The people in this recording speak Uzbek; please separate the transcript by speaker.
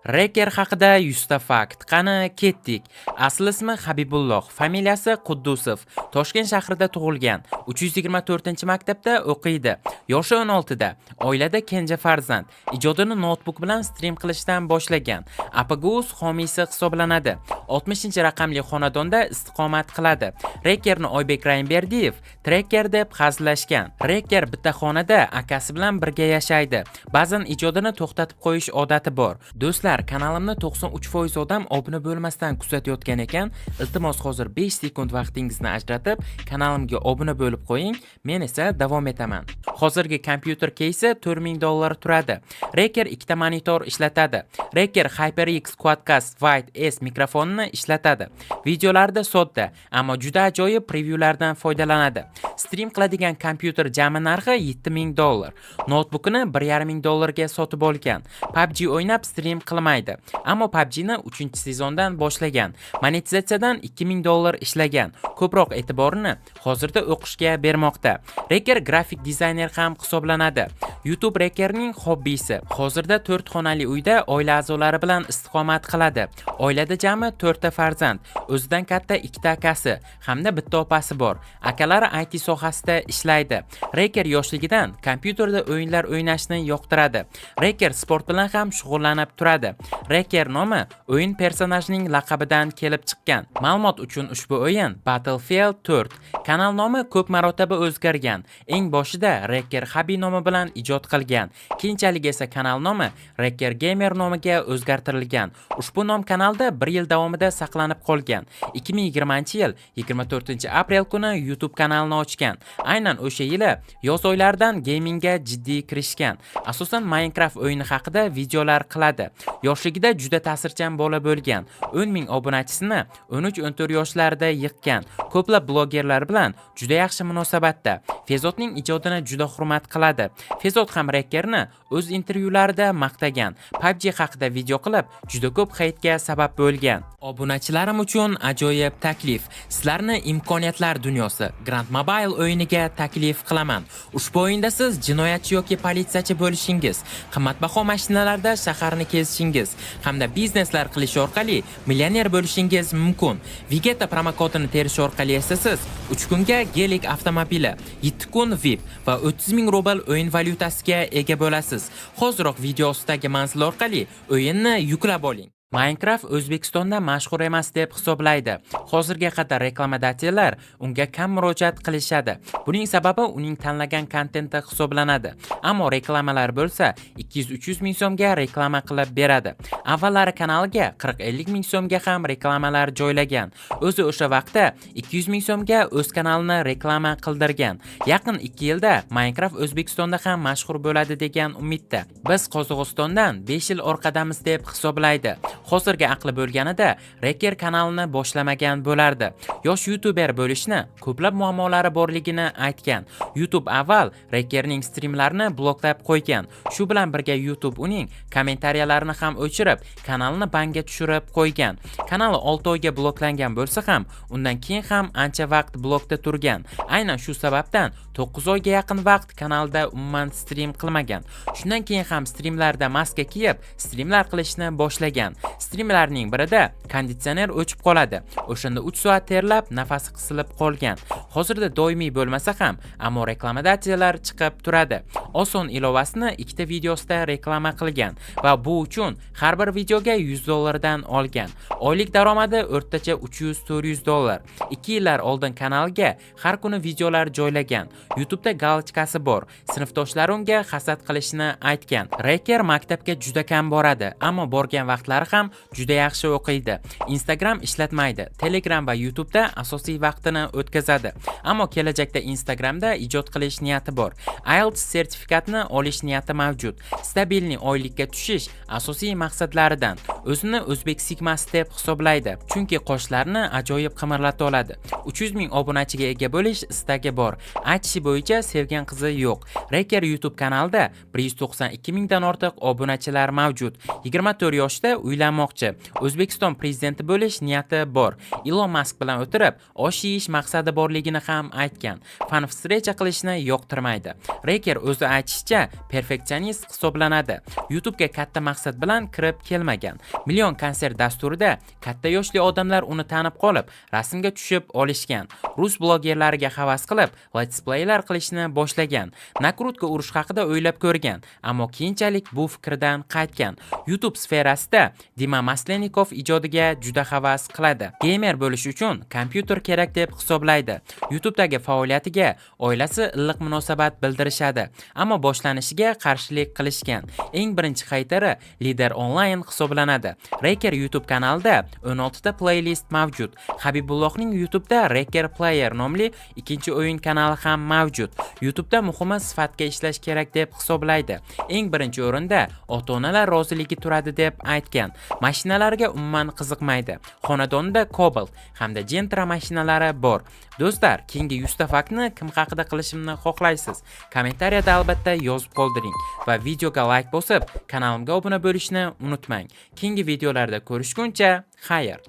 Speaker 1: Reker haqida 100 ta fakt. Qani, ketdik. Asl ismi Habibulloh, familiyasi Quddusov. Toshkent shahrida tug'ilgan. 324-maktabda o'qiydi. Yoshi 16 da. Oilada kenja farzand. Ijodini noutbuk bilan stream qilishdan boshlagan. APGUZ homiysi hisoblanadi. 60-raqamli xonadonda istiqomat qiladi. Rekerni Oybek Raimberdiyev Trekker deb hazillashgan. Reker bitta xonada akasi bilan birga yashaydi. Ba'zan ijodini to'xtatib qo'yish odati bor. Do'stlar, kanalimni 93% odam obuna bo'lmasdan kuzatayotgan ekan. Iltimos, hozir 5 sekund vaqtingizni ajratib, kanalimga obuna bo'lib qo'ying. Men esa davom etaman. Hozirgi kompyuter keysi 4000 dollar turadi. Reker ikkita monitor ishlatadi. Reker HyperX Quadcast White S mikrofonini ishlatadi. Videolarda sodda, ammo juda ajoyib previewlardan foydalanadi. Stream qiladigan kompyuter jami narxi 7000 dollar. Noutbukini 1,5 ming dollarga sotib olgan. PUBG o'ynab stream qilmaydi. Ammo PUBGni 3-sezondan boshlagan. Monetizatsiyadan 2000 dollar ishlagan. Ko'proq e'tiborini hozirda o'qishga bermoqda. Reker grafik dizayner ham hisoblanadi. YouTube Rekerning hobbisi. Hozirda 4 xonali uyda oila a'zolari bilan istiqomat qiladi. Oilada jami 4 ta farzand, o'zidan katta ikkita akasi hamda bitta opasi bor. Akalari IT sohasida ishlaydi. Reker yoshligidan kompyuterda o'yinlar o'ynashni yoqtiradi. Reker sport bilan ham shug'ullanib turadi. Reker nomi o'yin personajining laqabidan kelib chiqqan. Ma'lumot uchun, ushbu o'yin Battlefield 4. Kanal nomi ko'p marotaba o'zgargan. Eng boshida Reker Habi nomi bilan ijod qilgan. Keyinchalik esa kanal nomi Reker Gamer nomiga o'zgartirilgan. Ushbu nom kanalda bir yil davomida saqlanib qolgan. 2020-yil 24-aprel kuni YouTube kanalini ochgan. Aynan o'sha yili yoz oylaridan gamingga jiddiy kirishgan. Asosan Minecraft o'yini haqida videolar qiladi. Yoshligida juda ta'sirchan bola bo'lgan. 10 ming obunachisini 13-14 yoshlarida yig'gan. Ko'plab blogerlar bilan juda yaxshi munosabatda. Fezotning ijodini juda hurmat qiladi. Fezot ham Rekerni o'z intervyularida maqtagan. PUBG haqida video qilib, juda ko'p heytga sabab bo'lgan. Obunachilarim uchun ajoyib taklif. Sizlarni imkoniyatlar dunyosi Grand Mobile o'yiniga taklif qilaman. Ushbu o'yinda siz jinoyatchi yoki politsiyachi bo'lishingiz, qimmatbaho mashinalarda shaharni kezishingiz hamda bizneslar qilish orqali millioner bo'lishingiz mumkin. Vegeta promokodini terish orqali esa siz 3 kunga Gelik avtomobili, 7 kun VIP va 30 ming rubl o'yin valyutasiga ega bo'lasiz. Hoziroq video ostidagi manzil orqali o'yinni yuklab oling. Minecraft O'zbekistonda mashhur emas deb hisoblaydi. Hozirga qadar рекламодатель lar unga kam murojaat qilishadi. Buning sababi uning tanlagan kontenti hisoblanadi. Ammo reklamalar bo'lsa 200-300 ming so'mga reklama qilib beradi. Avvallari kanaliga 40-50 ming so'mga ham reklamalar joylagan. O'zi o'sha vaqtda 200 ming so'mga o'z kanalini reklama qildirgan. Yaqin 2 yilda Minecraft O'zbekistonda ham mashhur bo'ladi degan umidda. Biz Qozog'istondan 5 yil orqadamiz deb hisoblaydi. Hozirgi aqli bo'lganida Reker kanalini boshlamagan bo'lardi. Yosh YouTuber bo'lishni ko'plab muammolari borligini aytgan. YouTube avval Rekerning streamlarini bloklab qo'ygan. Shu bilan birga YouTube uning kommentariyalarini ham o'chirib, kanalini banga tushirib qo'ygan. Kanali 6 oyga bloklangan bo'lsa ham, undan keyin ham ancha vaqt blokda turgan. Aynan shu sababdan 9 oyga yaqin vaqt kanalda umuman stream qilmagan. Shundan keyin ham streamlarda maska kiyib, streamlar qilishni boshlagan. Streamlarning birida konditsioner o'chib qoladi. O'shanda 3 soat terlab, nafasi qisilib qolgan. Hozirda doimiy bo'lmasa ham, ammo рекламодатель lar chiqib turadi. Oson ilovasini ikkita videosida reklama qilgan va bu uchun har bir videoga 100 dollardan olgan. Oylik daromadi o'rtacha 300-400 dollar. 2 yillar oldin kanalga har kuni videolar joylagan. YouTube'da галочка si bor. Sinfdoshlari unga hasad qilishini aytgan. Reker maktabga juda kam boradi, ammo borgan vaqtlari ham juda yaxshi o'qiydi. Instagram ishlatmaydi. Telegram va YouTube'da asosiy vaqtini o'tkazadi. Ammo kelajakda Instagramda ijod qilish niyati bor. IELTS sertifikatini olish niyati mavjud. Стабильный oylikka tushish asosiy maqsadlaridan. O'zini o'zbek sigmasi deb hisoblaydi, chunki qoshlarini ajoyib qimirlata oladi. 300 ming obunachiga ega bo'lish istagi bor. Aytishi bo'yicha, sevgan qizi yo'q. Reker YouTube kanalida 192 mingdan ortiq obunachilar mavjud. 24 yoshda uylanmoqchi. O'zbekiston prezidenti bo'lish niyati bor. Ilon Mask bilan o'tirib, osh yeyish maqsadi borligini ham aytgan. Fan встреча qilishni yoqtirmaydi. Reker o'zi aytishicha, perfeksionist hisoblanadi. YouTube'ga katta maqsad bilan kirib kelmagan. Million konsert dasturida katta yoshli odamlar uni tanib qolib, rasmga tushib olishgan. Rus blogerlariga havas qilib, let's playlar qilishni boshlagan. Накрутка urish haqida o'ylab ko'rgan, ammo keyinchalik bu fikridan qaytgan. YouTube sferasida Dima Maslenikov ijodiga juda havas qiladi. Geymer bo'lish uchun kompyuter kerak deb hisoblaydi. YouTube'dagi faoliyatiga oilasi iliq munosabat bildirishadi, ammo boshlanishiga qarshilik qilishgan. Eng birinchi xayteri Lider Online hisoblanadi. Reker YouTube kanalida 16 ta playlist mavjud. Habibullohning YouTube'da Reker Player nomli ikkinchi o'yin kanali ham mavjud. YouTube'da muhimi sifatga ishlash kerak deb hisoblaydi. Eng birinchi o'rinda ota-onalar roziligi turadi deb aytgan. Mashinalarga umuman qiziqmaydi. Xonadonida Cobalt hamda Gentra mashinalari bor. Do'stlar, keyingi 100 ta faktni kim haqida qilishimni xohlaysiz? Kommentariyada albatta yozib qoldiring va videoga like bosib, kanalimga obuna bo'lishni unutmang. Keyingi videolarda ko'rishguncha, xayr.